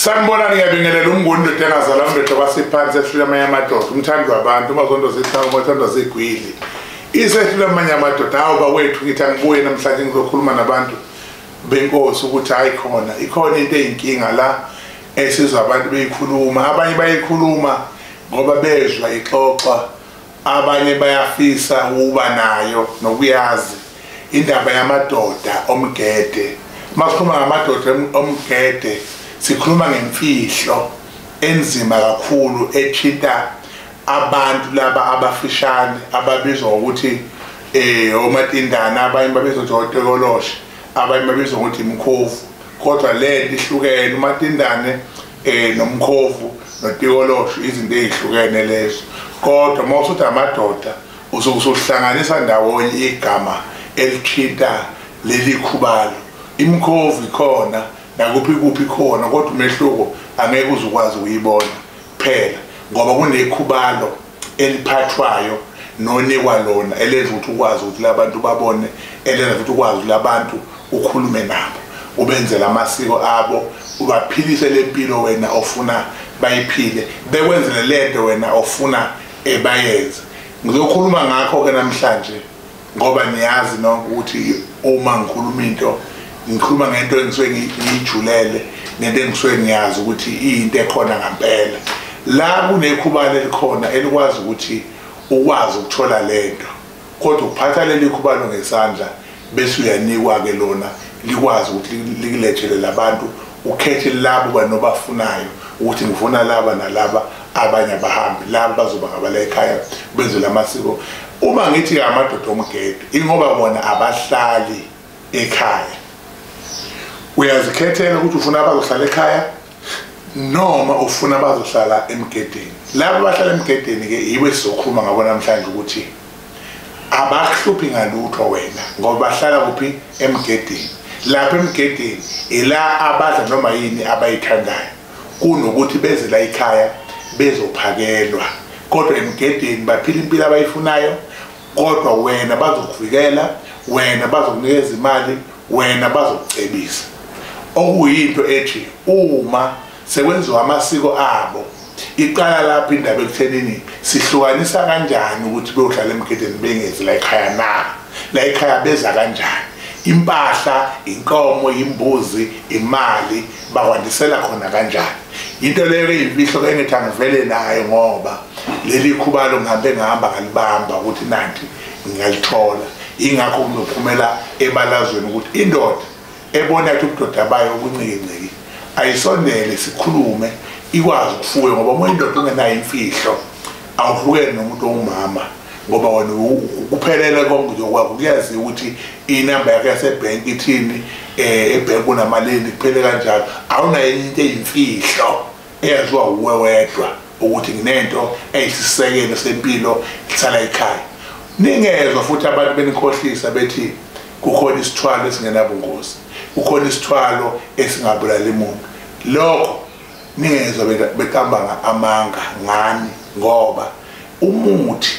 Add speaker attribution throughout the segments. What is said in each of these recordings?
Speaker 1: Sanibonani, ngiyabingelela umnguni ndoda engazalwa ndoda kwasiphansi ehlula amanye amadoda, umthandi wabantu, umazondo zithango uthandwa zigwili. Isehlula amanye amadoda. Hawu bakwethu, ngithi angibuye namhlanje ngizokhuluma nabantu benkosi ukuthi hayi khona ikhona into eyinkinga la esizwa abantu beyikhuluma. Abanye bayikhuluma ngoba bezwa ixoxa, abanye bayafisa ukuba nayo nokuyazi indaba yamadoda omgede. Masikhuluma ngamadoda omgede sikhuluma ngemfihlo enzima kakhulu ethinta abantu laba abafishane ababizwa ngokuthi omatindana, abanye babizwa ukuthi otokoloshe, abanye babizwa ngokuthi imkhovu. Kodwa le nto ihlukene, umatindane nomkhovu notikoloshe izinto ezihlukene lezo. Kodwa uma usuthi amadoda usuke usuhlanganisa ndawonye igama elithinta leli khubalo. Imkhovu ikhona nakuphi kuphi khona, kodwa umehluko angeke uze ukwazi ukuyibona phela ngoba kunekhubalo eliphathwayo nonikwa lona elenza ukuthi ukwazi ukuthi labantu babone, elenza ukuthi ukwazi ukuthi labantu ukhulume nabo, ubenzele amasiko abo, ubaphilise lempilo wena ofuna bayiphile, bekwenzele lento wena ofuna ebayenze. Ngizokhuluma ngakho ke namhlanje ngoba niyazi nonke ukuthi uma ngikhuluma into ngikhuluma ngento engisuke ngiyijulele nento engisuke ngiyazi ukuthi iyinto ekhona ngempela. La kunekhubalo elikhona elikwazi ukuthi ukwazi ukuthola lento, kodwa ukuphatha leli khubalo ngesandla bese uyanikwa ke lona likwazi ukuthi likulethele labantu, ukhethe labo banobafunayo ukuthi ngifuna laba nalaba, abanye abahambi laba bazoba ngabala ekhaya benze lamasiko. Uma ngithi amadoda omgede ingoba bona abahlali ekhaya, uyazikhethela ukuthi ufuna abazohlala ekhaya noma ufuna abazohlala emgedeni. Labo abahlala emgedeni ke yibo esizokhuluma ngabo namhlanje ukuthi abahluphi ngalutho wena ngoba bahlala kuphi? Emgedeni. Lapha emgedeni ila abadla noma yini abayithandayo kunokuthi beze la ekhaya bezophakelwa. Kodwa emgedeni baphila impilo abayifunayo, kodwa wena bazokuvikela, wena bazokunikeza imali, wena bazokucebisa. Okuyinto ethi uma sekwenziwa amasiko abo iqala lapha indaba ekuthenini sihlukanisa kanjani ukuthi beyohlala emgedeni bengezi la ekhaya na, la ekhaya beza kanjani, impahla, inkomo, imbuzi, imali bakwandisela khona kanjani. Into leyo eyimfihlo engithi angivele nayo ngoba leli khubalo ngihambe ngihamba ngalibamba ukuthi nanti ngingalithola. Ingakho kunophumela ebalazweni ukuthi indoda ebona ukuthi ubudoda bayo obuncikenciki ayisondele sikhulume ikwazi ukufuya, ngoba uma indoda ungenayo imfihlo awuhlukene nomuntu ongumama ngoba wena kuphelele konke nje kuyaziwa ukuthi inamba yakhe yasebhenki ithini, ebhenki kunamalini, kuphele kanjalo. Awunayo into eyimfihlo eyaziwa uwe wedwa ukuthi nginento eyisisekelo sempilo sala ekhaya. Ningezwa futhi abantu benikhohlisa bethi kukhona isithwalo esingenabungozi, kukhona isithwalo esingabulali umuntu. Lokho ningezwa beqamba amanga ngani, ngoba umuthi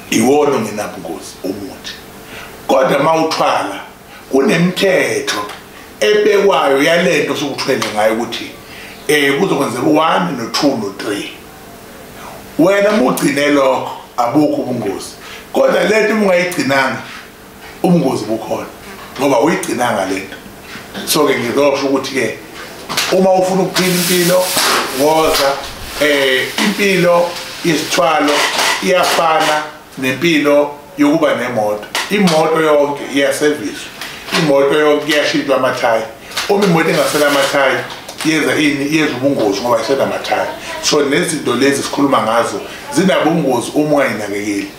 Speaker 1: iwona ongenabungozi umuthi, kodwa mawuthwala kunemithetho ebekwayo yalento osukuthwele ngayo ukuthi kuzokwenzeka 1 no 2 no 3. Wena mugcine lokho abukho ubungozi, kodwa lento ungayigcinanga ubungozi bukhona ngoba uyigcinanga lento. So ke ngizosho ukuthi ke uma ufuna ukuphila impilo woza. Impilo isithwalo iyafana nempilo yokuba nemoto. Imoto yonke iyaserviswa, imoto yonke iyashintshwa amathayi. Uma imoto ingasela amathayi yenza ini? Yenza ubungozi ngoba isela amathayi. So nezinto lezi sikhuluma ngazo zinabungozi uma ungayinakekeli.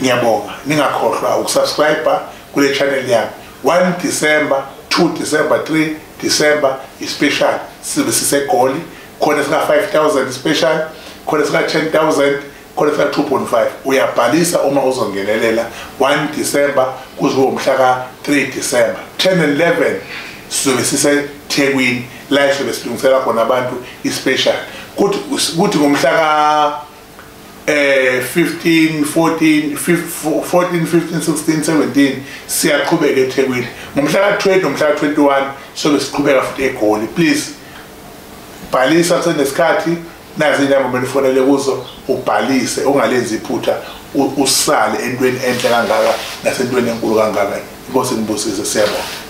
Speaker 1: Ngiyabonga, ningakhohlwa ukusubscribe kule channel yami. 1 December, 2 December, 3 December special sibe siseGoli, khona sika 5000 special, khona sika 10000, khona sika 2.5. Uyabhalisa uma uzongenelela 1 December kuze kube umhla ka 3 December. 10 and 11 sizobe siseThekwini la sizobe silungisela khona abantu ispecial. Kuthi ngomhla ka 15, 14, 15, 16, 17 siyaqhubeka eThekwini. Ngomhla ka 20 nomhla ka 21 sobe siqhubeka futhi eGoli. Please Bhalisa kusenesikhathi, nazi inamba kumele ufonele kuzo, ubhalise, ungalenzi iphutha, usale entweni enhle kangaka nasentweni enkulu kangaka. Inkosi inibusise, siyabonga.